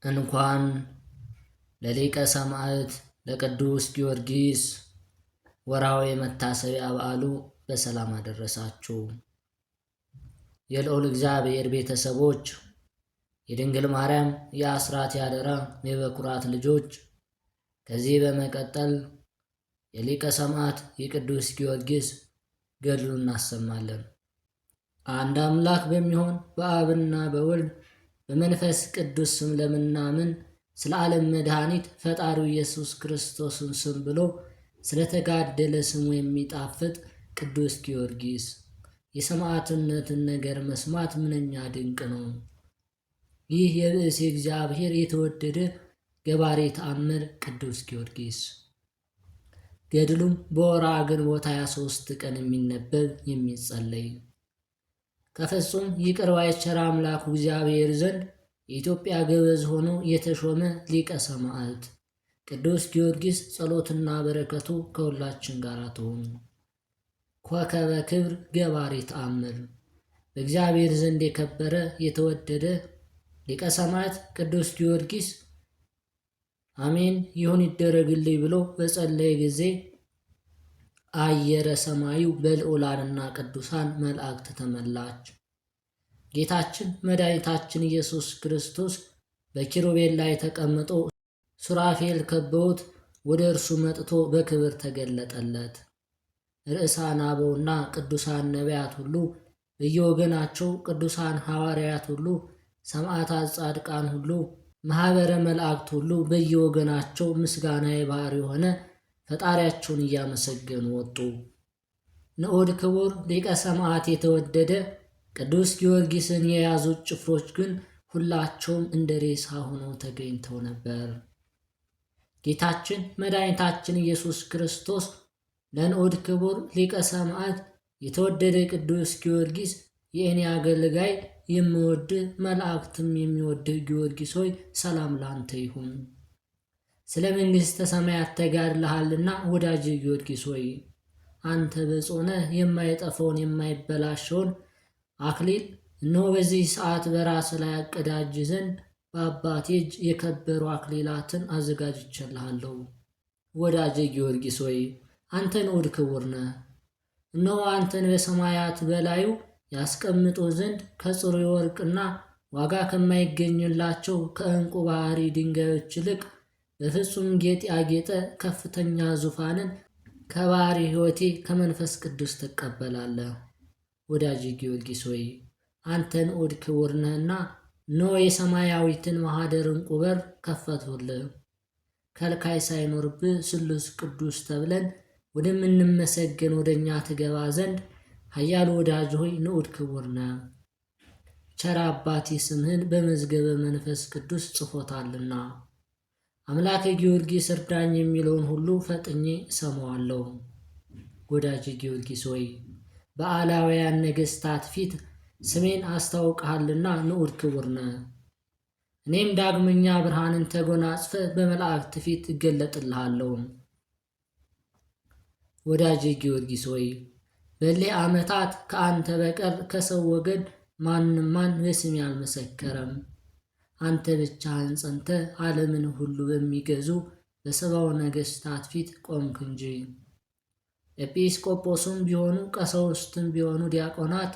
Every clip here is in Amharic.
እንኳን ለሊቀ ሰማዕት ለቅዱስ ጊዮርጊስ ወርሃዊ መታሰቢያ በዓሉ በሰላም አደረሳችሁ። የልዑል እግዚአብሔር ቤተሰቦች፣ የድንግል ማርያም የአስራት ያደራ የበኩራት ልጆች፣ ከዚህ በመቀጠል የሊቀ ሰማዕት የቅዱስ ጊዮርጊስ ገድሉን እናሰማለን። አንድ አምላክ በሚሆን በአብና በወልድ በመንፈስ ቅዱስ ስም ለምናምን ስለ ዓለም መድኃኒት ፈጣሪው ኢየሱስ ክርስቶስን ስም ብሎ ስለተጋደለ ስሙ የሚጣፍጥ ቅዱስ ጊዮርጊስ የሰማዕትነትን ነገር መስማት ምንኛ ድንቅ ነው። ይህ የብእሲ እግዚአብሔር የተወደደ ገባሬ ተአምር ቅዱስ ጊዮርጊስ ገድሉም በወርኃ ግንቦት 23 ቀን የሚነበብ የሚጸለይ ከፍጹም ይቅር ባይ ቸር አምላኩ እግዚአብሔር ዘንድ የኢትዮጵያ ገበዝ ሆኖ የተሾመ ሊቀ ሰማዕት ቅዱስ ጊዮርጊስ ጸሎትና በረከቱ ከሁላችን ጋር ትሁን። ኮከበ ክብር ገባሬ ተአምር በእግዚአብሔር ዘንድ የከበረ የተወደደ ሊቀ ሰማዕት ቅዱስ ጊዮርጊስ አሜን ይሁን ይደረግልኝ ብሎ በጸለየ ጊዜ አየረ ሰማዩ በልዑላንና ቅዱሳን መላእክት ተመላች። ጌታችን መድኃኒታችን ኢየሱስ ክርስቶስ በኪሩቤል ላይ ተቀምጦ ሱራፌል ከበውት ወደ እርሱ መጥቶ በክብር ተገለጠለት። ርዕሳን አበውና ቅዱሳን ነቢያት ሁሉ በየወገናቸው፣ ቅዱሳን ሐዋርያት ሁሉ፣ ሰማዕታት፣ ጻድቃን ሁሉ፣ ማኅበረ መላእክት ሁሉ በየወገናቸው ምስጋና የባሕር የሆነ ፈጣሪያቸውን እያመሰገኑ ወጡ። ንዑድ ክቡር ሊቀ ሰማዕት የተወደደ ቅዱስ ጊዮርጊስን የያዙት ጭፍሮች ግን ሁላቸውም እንደ ሬሳ ሆነው ተገኝተው ነበር። ጌታችን መድኃኒታችን ኢየሱስ ክርስቶስ ለንዑድ ክቡር ሊቀ ሰማዕት የተወደደ ቅዱስ ጊዮርጊስ የእኔ አገልጋይ የምወድ መላእክትም የሚወድህ ጊዮርጊስ ሆይ ሰላም ላንተ ይሁን። ስለ መንግሥተ ሰማያት ተጋድለሃልና ወዳጅ ጊዮርጊስ ሆይ አንተ ብፁዕ ነህ። የማይጠፋውን የማይበላሸውን አክሊል እነሆ በዚህ ሰዓት በራስ ላይ አቀዳጅ ዘንድ በአባቴ እጅ የከበሩ አክሊላትን አዘጋጅቼልሃለሁ። ወዳጄ ጊዮርጊስ ሆይ አንተ ንዑድ ክቡር ነህ። እነሆ አንተን በሰማያት በላዩ ያስቀምጦ ዘንድ ከጽሩ ወርቅና ዋጋ ከማይገኝላቸው ከዕንቁ ባህሪ ድንጋዮች ይልቅ በፍጹም ጌጥ ያጌጠ ከፍተኛ ዙፋንን ከባሕሪ ሕይወቴ ከመንፈስ ቅዱስ ትቀበላለህ። ወዳጅ ጊዮርጊስ ሆይ አንተ ንዑድ ክቡር ነህና እነሆ የሰማያዊትን ማኅደር ዕንቁ በር ከፈትሁልህ። ከልካይ ሳይኖርብህ ስሉስ ቅዱስ ተብለን ወደምንመሰገን ወደ እኛ ትገባ ዘንድ ኃያል ወዳጅ ሆይ ንዑድ ክቡር ነህ። ቸር አባቴ ስምህን በመዝገበ መንፈስ ቅዱስ ጽፎታልና። አምላከ ጊዮርጊስ እርዳኝ የሚለውን ሁሉ ፈጥኜ እሰማዋለሁ። ወዳጅ ጊዮርጊስ ሆይ በአላውያን ነገሥታት ፊት ስሜን አስታውቀሃልና ንዑድ ክቡር ነህ። እኔም ዳግመኛ ብርሃንን ተጎናጽፈ በመላእክት ፊት እገለጥልሃለሁ። ወዳጄ ጊዮርጊስ ሆይ በሌ ዓመታት ከአንተ በቀር ከሰው ወገን ማንም ማን በስሜ አልመሰከረም። አንተ ብቻህን ጸንተህ ዓለምን ሁሉ በሚገዙ በሰባው ነገሥታት ፊት ቆምክ እንጂ። ኤጲስቆጶስም ቢሆኑ ቀሳውስትም ቢሆኑ ዲያቆናት፣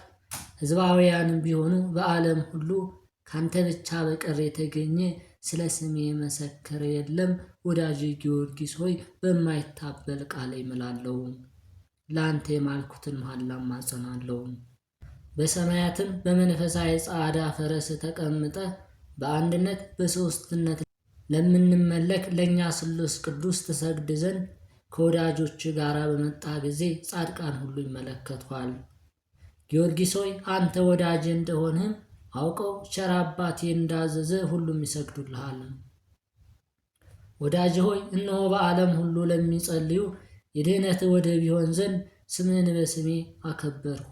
ሕዝባውያንም ቢሆኑ በዓለም ሁሉ ካንተ ብቻ በቀር የተገኘ ስለ ስሜ የመሰከረ የለም። ወዳጅ ጊዮርጊስ ሆይ በማይታበል ቃል እምላለሁ፣ ለአንተ የማልኩትን መሐላ እማጸናለሁ። በሰማያትም በመንፈሳዊ ጻዕዳ ፈረስ ተቀምጠ በአንድነት በሦስትነት ለምንመለክ ለእኛ ስሉስ ቅዱስ ትሰግድ ዘንድ ከወዳጆች ጋር በመጣ ጊዜ ጻድቃን ሁሉ ይመለከቷል። ጊዮርጊስ ሆይ አንተ ወዳጅ እንደሆንህም አውቀው ቸር አባቴ እንዳዘዘ ሁሉም ይሰግዱልሃል። ወዳጅ ሆይ እነሆ በዓለም ሁሉ ለሚጸልዩ የድኅነት ወደብ ይሆን ዘንድ ስምህን በስሜ አከበርኩ።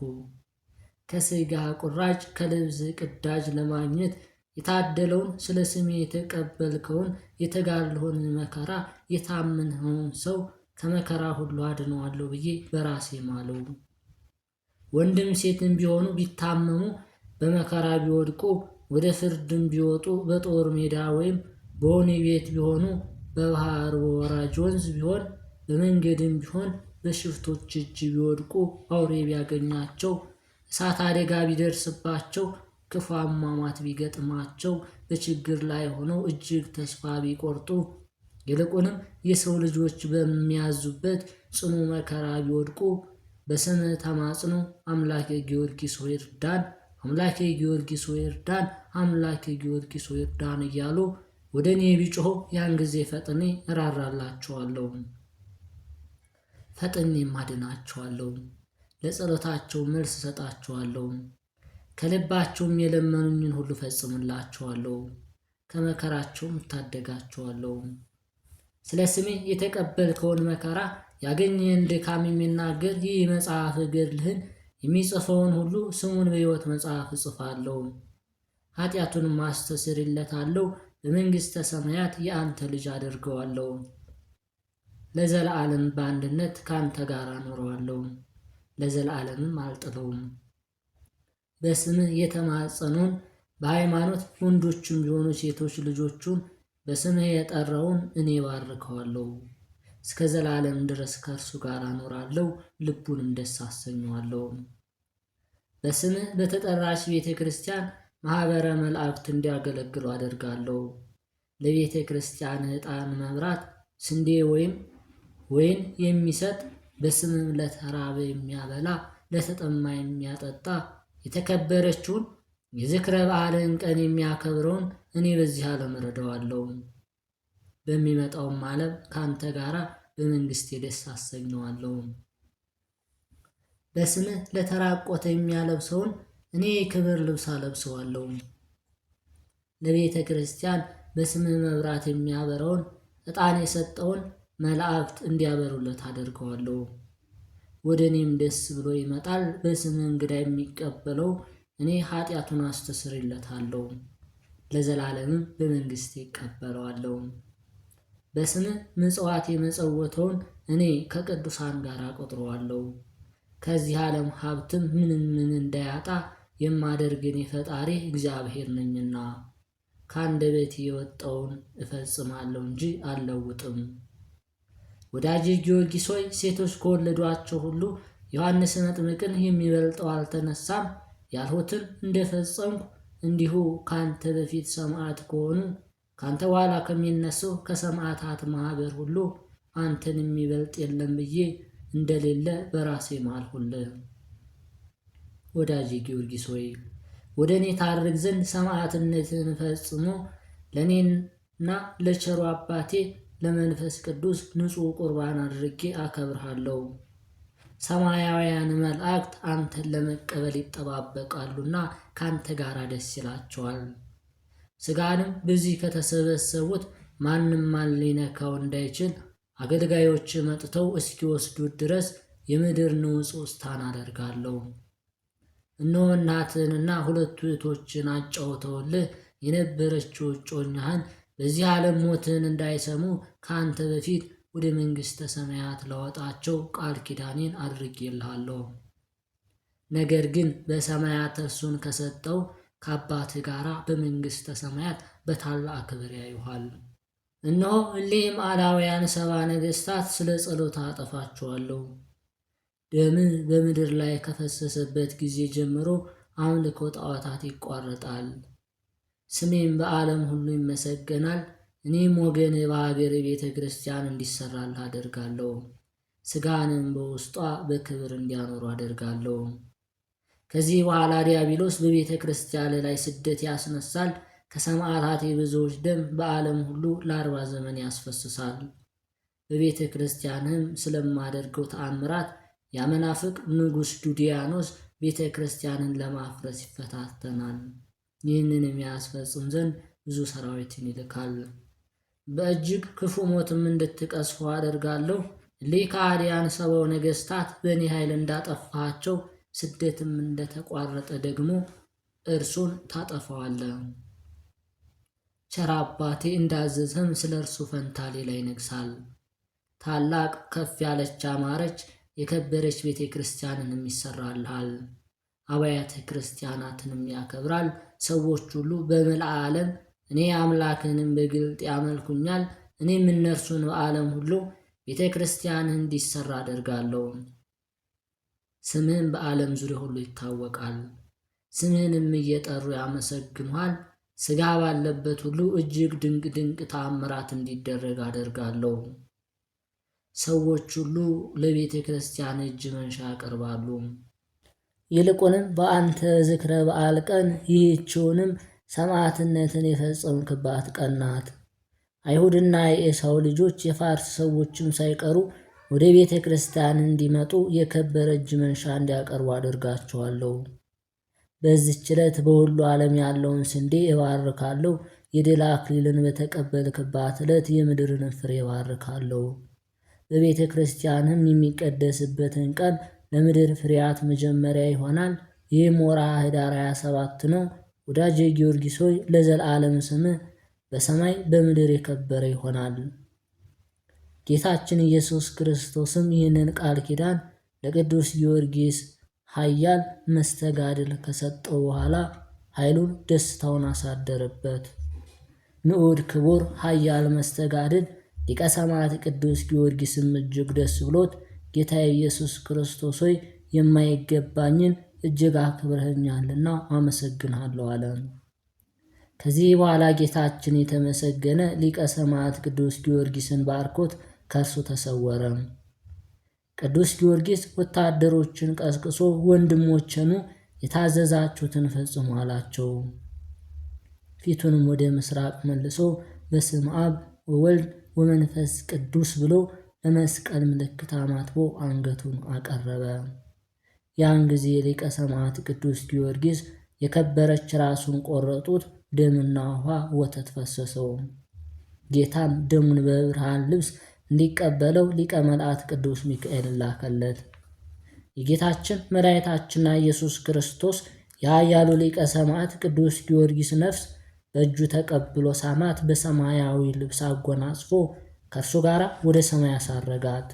ከሥጋ ቁራጭ ከልብስ ቅዳጅ ለማግኘት የታደለውን ስለ ስሜ የተቀበልከውን የተጋድሎህን መከራ የታመንኸውን ሰው ከመከራ ሁሉ አድነዋለሁ ብዬ በራሴ ማለው። ወንድም ሴትም ቢሆኑ ቢታመሙ በመከራ ቢወድቁ ወደ ፍርድም ቢወጡ በጦር ሜዳ ወይም በወህኒ ቤት ቢሆኑ በባህር በወራጅ ወንዝ ቢሆን በመንገድም ቢሆን በሽፍቶች እጅ ቢወድቁ አውሬ ቢያገኛቸው እሳት አደጋ ቢደርስባቸው ክፉ አሟሟት ቢገጥማቸው በችግር ላይ ሆነው እጅግ ተስፋ ቢቆርጡ ይልቁንም የሰው ልጆች በሚያዙበት ጽኑ መከራ ቢወድቁ በስምህ ተማጽኖ አምላኬ ጊዮርጊስ ሆይ እርዳን፣ አምላኬ ጊዮርጊስ ሆይ እርዳን፣ አምላኬ ጊዮርጊስ ሆይ እርዳን እያሉ ወደ እኔ ቢጮኹ ያን ጊዜ ፈጥኔ እራራላቸዋለሁ፣ ፈጥኔም አድናቸዋለሁ፣ ለጸሎታቸው መልስ እሰጣቸዋለሁ፣ ከልባቸውም የለመኑኝን ሁሉ ፈጽምላቸዋለሁ፣ ከመከራቸውም እታደጋቸዋለሁ። ስለ ስሜ የተቀበልከውን መከራ ያገኘህን ድካም የሚናገር ይህ መጽሐፍ ገድልህን የሚጽፈውን ሁሉ ስሙን በሕይወት መጽሐፍ እጽፋለሁ፣ ኃጢአቱንም አስተሰርይለታለሁ፣ በመንግሥተ ሰማያት የአንተ ልጅ አደርገዋለሁ። ለዘለዓለም በአንድነት ከአንተ ጋር አኖረዋለሁ፣ ለዘላለምም አልጥለውም። በስምህ የተማጸኑን በሃይማኖት ወንዶችም ቢሆኑ ሴቶች ልጆቹን በስምህ የጠራውን እኔ ባርከዋለሁ። እስከ ዘላለም ድረስ ከእርሱ ጋር አኖራለሁ፣ ልቡንም ደስ አሰኘዋለሁ። በስምህ በተጠራች ቤተ ክርስቲያን ማኅበረ መላእክት እንዲያገለግሉ አደርጋለሁ። ለቤተ ክርስቲያን ዕጣን መብራት፣ ስንዴ ወይም ወይን የሚሰጥ በስምም ለተራበ የሚያበላ ለተጠማ የሚያጠጣ የተከበረችውን የዝክረ በዓልን ቀን የሚያከብረውን እኔ በዚህ ዓለም እረዳዋለሁ። በሚመጣውም ዓለም ከአንተ ጋራ በመንግስቴ ደስ አሰኘዋለሁ። በስምህ ለተራቆተ የሚያለብሰውን እኔ የክብር ልብስ አለብሰዋለሁ። ለቤተ ክርስቲያን በስምህ መብራት የሚያበራውን ዕጣን የሰጠውን መላእክት እንዲያበሩለት አደርገዋለሁ። ወደ እኔም ደስ ብሎ ይመጣል። በስምህ እንግዳ የሚቀበለው እኔ ኃጢአቱን አስተስርለታለሁ፣ ለዘላለምም በመንግስቴ ይቀበለዋለሁ። በስምህ ምጽዋት የመጸወተውን እኔ ከቅዱሳን ጋር አቆጥረዋለሁ። ከዚህ ዓለም ሀብትም ምንም ምን እንዳያጣ የማደርግ እኔ ፈጣሪ እግዚአብሔር ነኝና ከአንደበቴ የወጣውን እፈጽማለሁ እንጂ አልለውጥም። ወዳጄ ጊዮርጊስ ሆይ ሴቶች ከወለዷቸው ሁሉ ዮሐንስ መጥምቅን የሚበልጠው አልተነሳም ያልሁትን እንደፈጸምኩ እንዲሁ ከአንተ በፊት ሰማዕት ከሆኑ ከአንተ በኋላ ከሚነሱ ከሰማዕታት ማኅበር ሁሉ አንተን የሚበልጥ የለም ብዬ እንደሌለ በራሴ ማልሁልህ። ወዳጄ ጊዮርጊስ ሆይ ወደ እኔ ታርግ ዘንድ ሰማዕትነትን ፈጽሞ ለእኔና ለቸሩ አባቴ ለመንፈስ ቅዱስ ንጹሕ ቁርባን አድርጌ አከብርሃለሁ። ሰማያውያን መላእክት አንተን ለመቀበል ይጠባበቃሉና ከአንተ ጋር ደስ ይላቸዋል። ስጋንም በዚህ ከተሰበሰቡት ማንም ማን ሊነካው እንዳይችል አገልጋዮች መጥተው እስኪወስዱት ድረስ የምድር ንጹሕታን አደርጋለሁ። እነሆ እናትህንና ሁለቱ እህቶችን አጫውተውልህ የነበረችው እጮኛህን በዚህ ዓለም ሞትህን እንዳይሰሙ ከአንተ በፊት ወደ መንግሥተ ሰማያት ላወጣቸው ቃል ኪዳኔን አድርጌልሃለሁ። ነገር ግን በሰማያት እርሱን ከሰጠው ከአባትህ ጋር በመንግሥተ ሰማያት በታላቅ ክብር ያዩሃል። እነሆ እሊህም አላውያን 70 ነገሥታት ስለ ጸሎት አጠፋቸዋለሁ። ደም በምድር ላይ ከፈሰሰበት ጊዜ ጀምሮ አምልኮ ጣዖታት ይቋረጣል። ስሜም በዓለም ሁሉ ይመሰገናል። እኔም ወገን በሀገር ቤተ ክርስቲያን እንዲሰራል አደርጋለሁ። ስጋንም በውስጧ በክብር እንዲያኖሩ አደርጋለሁ። ከዚህ በኋላ ዲያብሎስ በቤተ ክርስቲያን ላይ ስደት ያስነሳል። ከሰማዕታት የብዙዎች ደም በዓለም ሁሉ ለ40 ዘመን ያስፈስሳል። በቤተ ክርስቲያንህም ስለማደርገው ተአምራት ያመናፍቅ ንጉሥ ዱዲያኖስ ቤተ ክርስቲያንን ለማፍረስ ይፈታተናል። ይህንን የሚያስፈጽም ዘንድ ብዙ ሰራዊትን ይልካል። በእጅግ ክፉ ሞትም እንድትቀስፉ አደርጋለሁ። እሊህ ከሃዲያን 70 ነገሥታት በእኔ ኃይል እንዳጠፋቸው ስደትም እንደተቋረጠ ደግሞ እርሱን ታጠፋዋለህ። ቸር አባቴ እንዳዘዘህም ስለ እርሱ ፈንታ ሌላ ይነግሣል። ታላቅ ከፍ ያለች አማረች የከበረች ቤተ ክርስቲያንንም ይሰራልሃል። አብያተ ክርስቲያናትንም ያከብራል። ሰዎች ሁሉ በምልአ ዓለም እኔ አምላክንም በግልጥ ያመልኩኛል። እኔም እነርሱን በዓለም ሁሉ ቤተ ክርስቲያንህ እንዲሰራ አደርጋለሁ። ስምህም በዓለም ዙሪያ ሁሉ ይታወቃል። ስምህንም እየጠሩ ያመሰግኑሃል። ሥጋ ባለበት ሁሉ እጅግ ድንቅ ድንቅ ተአምራት እንዲደረግ አደርጋለሁ። ሰዎች ሁሉ ለቤተ ክርስቲያን እጅ መንሻ ያቀርባሉ። ይልቁንም በአንተ ዝክረ በዓል ቀን ይህችውንም ሰማዕትነትን የፈጸምክባት ቀን ናት። አይሁድና የኤሳው ልጆች የፋርስ ሰዎችም ሳይቀሩ ወደ ቤተ ክርስቲያን እንዲመጡ የከበረ እጅ መንሻ እንዲያቀርቡ አደርጋቸዋለሁ። በዚህች ዕለት በሁሉ ዓለም ያለውን ስንዴ እባርካለሁ። የድል አክሊልን በተቀበልክባት ዕለት የምድርን ፍሬ እባርካለሁ። በቤተ ክርስቲያንም የሚቀደስበትን ቀን ለምድር ፍሬያት መጀመሪያ ይሆናል። ይህም ወርሃ ኅዳር 27 ነው። ወዳጄ ጊዮርጊስ ሆይ ለዘላለም ስምህ በሰማይ በምድር የከበረ ይሆናል። ጌታችን ኢየሱስ ክርስቶስም ይህንን ቃል ኪዳን ለቅዱስ ጊዮርጊስ ኃያል መስተጋድል ከሰጠው በኋላ ኃይሉን ደስታውን አሳደረበት። ንዑድ ክቡር ኃያል መስተጋድል ሊቀ ሰማዕት ቅዱስ ጊዮርጊስም እጅግ ደስ ብሎት ጌታ ኢየሱስ ክርስቶስ ሆይ የማይገባኝን እጅግ አክብረኸኛልና አመሰግንሃለሁ አለ። ከዚህ በኋላ ጌታችን የተመሰገነ ሊቀ ሰማዕት ቅዱስ ጊዮርጊስን ባርኮት ከእርሱ ተሰወረ። ቅዱስ ጊዮርጊስ ወታደሮችን ቀስቅሶ ወንድሞቼኑ የታዘዛችሁትን ፈጽሙ አላቸው። ፊቱንም ወደ ምስራቅ መልሶ በስመ አብ ወወልድ ወመንፈስ ቅዱስ ብሎ በመስቀል ምልክት አማትቦ አንገቱን አቀረበ። ያን ጊዜ ሊቀ ሰማዕት ቅዱስ ጊዮርጊስ የከበረች ራሱን ቆረጡት። ደምና ውሃ ወተት ፈሰሰው። ጌታም ደሙን በብርሃን ልብስ እንዲቀበለው ሊቀ መላእክት ቅዱስ ሚካኤል ላከለት። የጌታችን መድኃኒታችንና ኢየሱስ ክርስቶስ የኃያሉ ሊቀ ሰማዕት ቅዱስ ጊዮርጊስ ነፍስ በእጁ ተቀብሎ ሳማት። በሰማያዊ ልብስ አጎናጽፎ ከእርሱ ጋር ወደ ሰማይ አሳረጋት።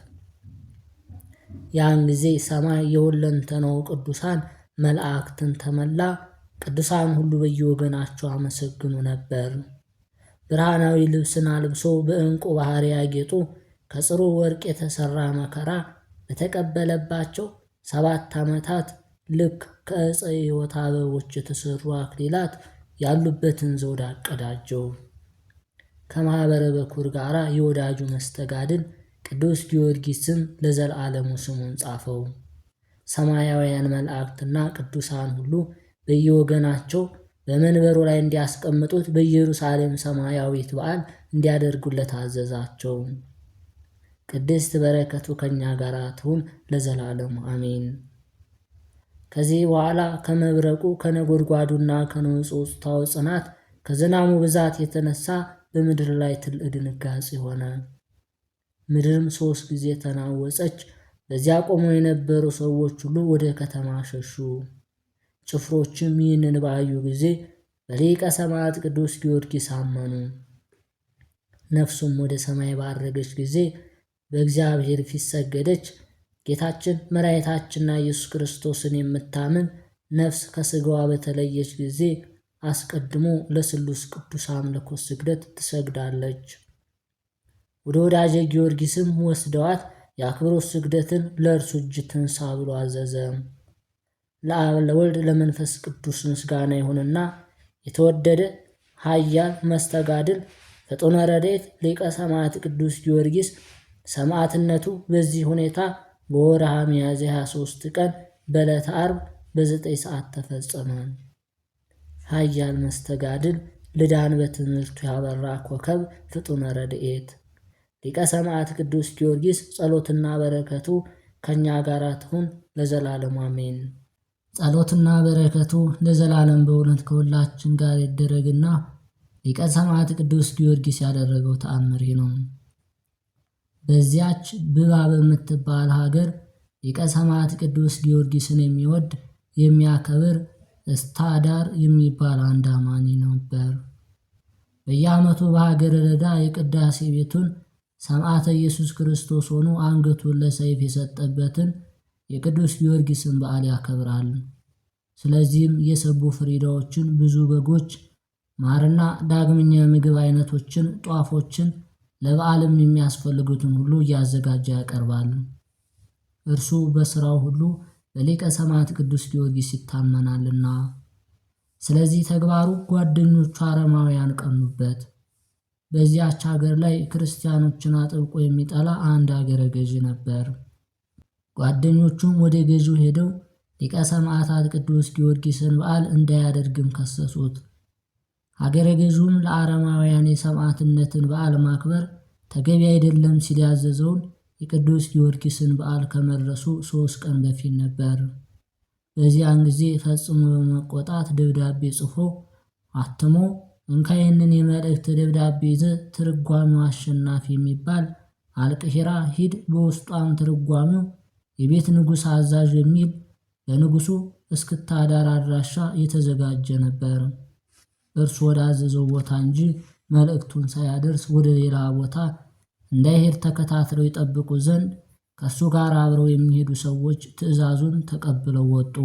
ያን ጊዜ ሰማይ የሁለንተናው ቅዱሳን መላእክትን ተመላ። ቅዱሳን ሁሉ በየወገናቸው አመሰግኑ ነበር። ብርሃናዊ ልብስን አልብሶ በዕንቁ ባህር ያጌጡ ከጽሩ ወርቅ የተሰራ መከራ በተቀበለባቸው 7 ዓመታት ልክ ከዕፀ ሕይወት አበቦች የተሰሩ አክሊላት ያሉበትን ዘውድ አቀዳጀው። ከማኅበረ በኩር ጋር የወዳጁ መስተጋድል ቅዱስ ጊዮርጊስም ለዘላለሙ ስሙን ጻፈው። ሰማያውያን መላእክትና ቅዱሳን ሁሉ በየወገናቸው በመንበሩ ላይ እንዲያስቀምጡት በኢየሩሳሌም ሰማያዊት በዓል እንዲያደርጉለት አዘዛቸው። ቅድስት በረከቱ ከኛ ጋር ትሁን ለዘላለሙ አሜን። ከዚህ በኋላ ከመብረቁ ከነጎድጓዱና ከንጹጽታው ጽናት ከዝናሙ ብዛት የተነሳ በምድር ላይ ትልቅ ድንጋጼ ሆነ። ምድርም 3 ጊዜ ተናወጸች። በዚያ ቆመው የነበሩ ሰዎች ሁሉ ወደ ከተማ ሸሹ። ጭፍሮችም ይህንን ባዩ ጊዜ በሊቀ ሰማዕት ቅዱስ ጊዮርጊስ አመኑ። ነፍሱም ወደ ሰማይ ባረገች ጊዜ በእግዚአብሔር ፊት ሰገደች። ጌታችን መድኃኒታችንና ኢየሱስ ክርስቶስን የምታምን ነፍስ ከሥጋዋ በተለየች ጊዜ አስቀድሞ ለስሉስ ቅዱስ አምልኮ ስግደት ትሰግዳለች። ወደ ወዳጄ ጊዮርጊስም ወስደዋት የአክብሮት ስግደትን ለእርሱ እጅ ትንሳ ብሎ አዘዘ። ለአብ ለወልድ ለመንፈስ ቅዱስ ምስጋና ይሁንና የተወደደ ኃያል መስተጋድል ፍጡነ ረድኤት ሊቀ ሰማዕት ቅዱስ ጊዮርጊስ ሰማዕትነቱ በዚህ ሁኔታ በወርሃ ሚያዝያ 23 ቀን በዕለተ ዓርብ በ9 ሰዓት ተፈጸመ። ኃያል መስተጋድል ልዳን በትምህርቱ ያበራ ኮከብ ፍጡነ ረድኤት ሊቀ ሰማዕት ቅዱስ ጊዮርጊስ ጸሎትና በረከቱ ከኛ ጋር ትሁን ለዘላለሙ አሜን። ጸሎትና በረከቱ ለዘላለም በእውነት ከሁላችን ጋር ይደረግና ሊቀ ሰማዕት ቅዱስ ጊዮርጊስ ያደረገው ተአምር ነው። በዚያች ብባ በምትባል ሀገር ሊቀ ሰማዕት ቅዱስ ጊዮርጊስን የሚወድ የሚያከብር እስታዳር የሚባል አንድ አማኒ ነበር። በየዓመቱ በሀገረ ረዳ የቅዳሴ ቤቱን ሰማዕተ ኢየሱስ ክርስቶስ ሆኖ አንገቱን ለሰይፍ የሰጠበትን የቅዱስ ጊዮርጊስን በዓል ያከብራል። ስለዚህም የሰቡ ፍሪዳዎችን፣ ብዙ በጎች፣ ማርና ዳግመኛ የምግብ አይነቶችን፣ ጧፎችን፣ ለበዓልም የሚያስፈልጉትን ሁሉ እያዘጋጀ ያቀርባል። እርሱ በሥራው ሁሉ በሊቀ ሰማዕት ቅዱስ ጊዮርጊስ ይታመናልና። ስለዚህ ተግባሩ ጓደኞቹ አረማውያን ቀኑበት። በዚያች አገር ላይ ክርስቲያኖችን አጥብቆ የሚጠላ አንድ አገረ ገዢ ነበር። ጓደኞቹም ወደ ገዢው ሄደው ሊቀ ሰማዕታት ቅዱስ ጊዮርጊስን በዓል እንዳያደርግም ከሰሱት። አገረ ገዢውም ለአረማውያን የሰማዕትነትን በዓል ማክበር ተገቢ አይደለም ሲል ያዘዘውን የቅዱስ ጊዮርጊስን በዓል ከመድረሱ 3 ቀን በፊት ነበር። በዚያን ጊዜ ፈጽሞ በመቆጣት ደብዳቤ ጽፎ አትሞ እንካ ይህንን የመልእክት ደብዳቤ ይዘህ ትርጓሜው አሸናፊ የሚባል አልቅሂራ ሂድ፣ በውስጧም ትርጓሜው የቤት ንጉሥ አዛዥ የሚል ለንጉሡ እስክታዳር አድራሻ የተዘጋጀ ነበር። እርሱ ወዳዘዘው ቦታ እንጂ መልእክቱን ሳያደርስ ወደ ሌላ ቦታ እንዳይሄድ ተከታትለው ይጠብቁ ዘንድ ከእሱ ጋር አብረው የሚሄዱ ሰዎች ትእዛዙን ተቀብለው ወጡ።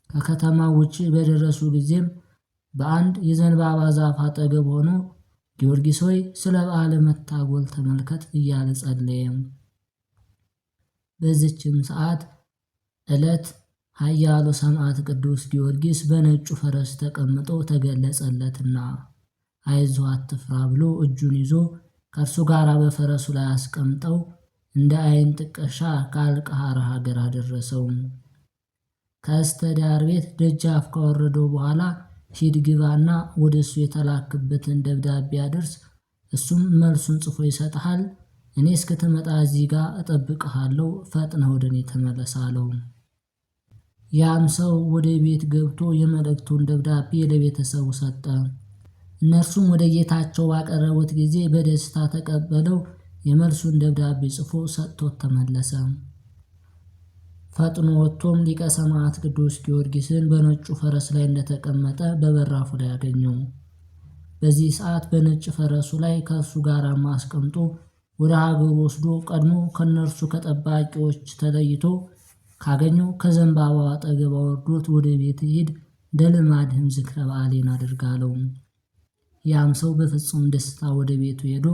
ከከተማው ውጭ በደረሱ ጊዜም በአንድ የዘንባባ ዛፍ አጠገብ ሆኖ ጊዮርጊስ ሆይ ስለ በዓለ መታጎል ተመልከት እያለ ጸለየም። በዚችም ሰዓት ዕለት ኃያሉ ሰማዕት ቅዱስ ጊዮርጊስ በነጩ ፈረስ ተቀምጦ ተገለጸለትና አይዞህ አትፍራ ብሎ እጁን ይዞ ከእርሱ ጋር በፈረሱ ላይ አስቀምጠው እንደ ዓይን ጥቀሻ ከአልቃሃር ሀገር አደረሰው። ከእስተዳር ቤት ደጃፍ ካወረደው በኋላ ሂድ ግባና ወደ እሱ የተላክበትን ደብዳቤ አድርስ፣ እሱም መልሱን ጽፎ ይሰጥሃል። እኔ እስክትመጣ እዚህ ጋር እጠብቅሃለሁ፣ ፈጥነህ ወደ እኔ ተመለስ አለው። ያም ሰው ወደ ቤት ገብቶ የመልእክቱን ደብዳቤ ለቤተሰቡ ሰጠ። እነርሱም ወደ ጌታቸው ባቀረቡት ጊዜ በደስታ ተቀበለው። የመልሱን ደብዳቤ ጽፎ ሰጥቶት ተመለሰ። ፈጥኖ ወጥቶም ሊቀ ሰማዕት ቅዱስ ጊዮርጊስን በነጩ ፈረስ ላይ እንደተቀመጠ በበራፉ ላይ አገኘው። በዚህ ሰዓት በነጭ ፈረሱ ላይ ከእርሱ ጋር አስቀምጦ ወደ ሀገሩ ወስዶ ቀድሞ ከእነርሱ ከጠባቂዎች ተለይቶ ካገኘው ከዘንባባው አጠገብ አወርዶት ወደ ቤት ሂድ፣ እንደ ልማድህም ዝክረ በዓሌን አድርግ አለው። ያም ሰው በፍጹም ደስታ ወደ ቤቱ ሄዶ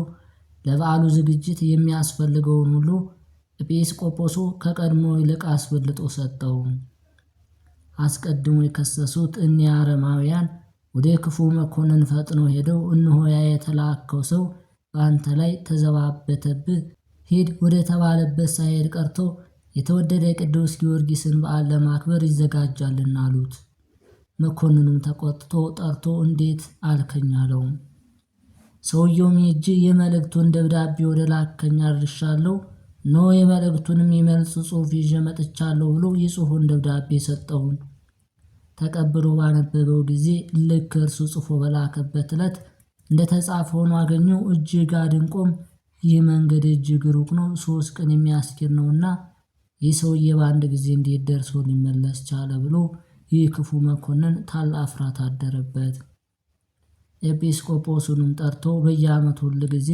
ለበዓሉ ዝግጅት የሚያስፈልገውን ሁሉ ኤጲስቆጶሱ ከቀድሞ ይልቅ አስበልጦ ሰጠው። አስቀድሞ የከሰሱት እኒያ አረማውያን ወደ ክፉ መኮንን ፈጥነው ሄደው እነሆ ያ የተላከው ሰው በአንተ ላይ ተዘባበተብህ፣ ሂድ ወደ ተባለበት ሳይሄድ ቀርቶ የተወደደ ቅዱስ ጊዮርጊስን በዓል ለማክበር ይዘጋጃልና አሉት። መኮንኑም ተቆጥቶ ጠርቶ እንዴት አልከኝ አለው። ሰውየውም ሄጄ የመልእክቱን ደብዳቤ ወደ ላከኝ አድርሻለሁ፣ እነሆ የመልእክቱንም የመልስ ጽሑፍ ይዤ መጥቻለሁ ብሎ የጽሑፉን ደብዳቤ ሰጠውን። ተቀብሎ ባነበበው ጊዜ ልክ እርሱ ጽፎ በላከበት ዕለት እንደ ተጻፈ ሆኖ አገኘው። እጅግ አድንቆም ይህ መንገድ እጅግ ሩቅ ነው፣ 3 ቀን የሚያስኬድ ነውና ይህ ሰውዬ በአንድ ጊዜ እንዴት ደርሶ ሊመለስ ቻለ ብሎ ይህ ክፉ መኮንን ታላቅ ፍርሃት አደረበት። ኤጲስቆጶሱንም ጠርቶ በየዓመቱ ሁል ጊዜ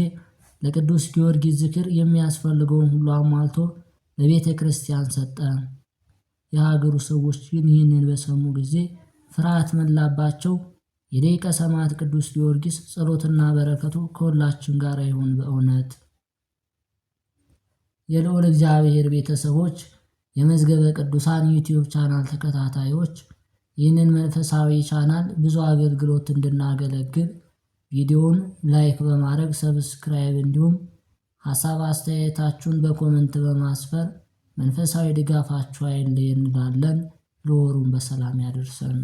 ለቅዱስ ጊዮርጊስ ዝክር የሚያስፈልገውን ሁሉ አሟልቶ ለቤተ ክርስቲያን ሰጠ። የሀገሩ ሰዎች ግን ይህንን በሰሙ ጊዜ ፍርሃት መላባቸው። የደቂቀ ሰማዕት ቅዱስ ጊዮርጊስ ጸሎትና በረከቱ ከሁላችን ጋር ይሁን በእውነት። የልዑል እግዚአብሔር ቤተሰቦች፣ የመዝገበ ቅዱሳን ዩቲዩብ ቻናል ተከታታዮች፣ ይህንን መንፈሳዊ ቻናል ብዙ አገልግሎት እንድናገለግል ቪዲዮውን like በማድረግ subscribe፣ እንዲሁም ሀሳብ አስተያየታችሁን በ comment በማስፈር መንፈሳዊ ድጋፋችሁ አይለየን እንላለን። ለወሩም በሰላም ያደርሰን።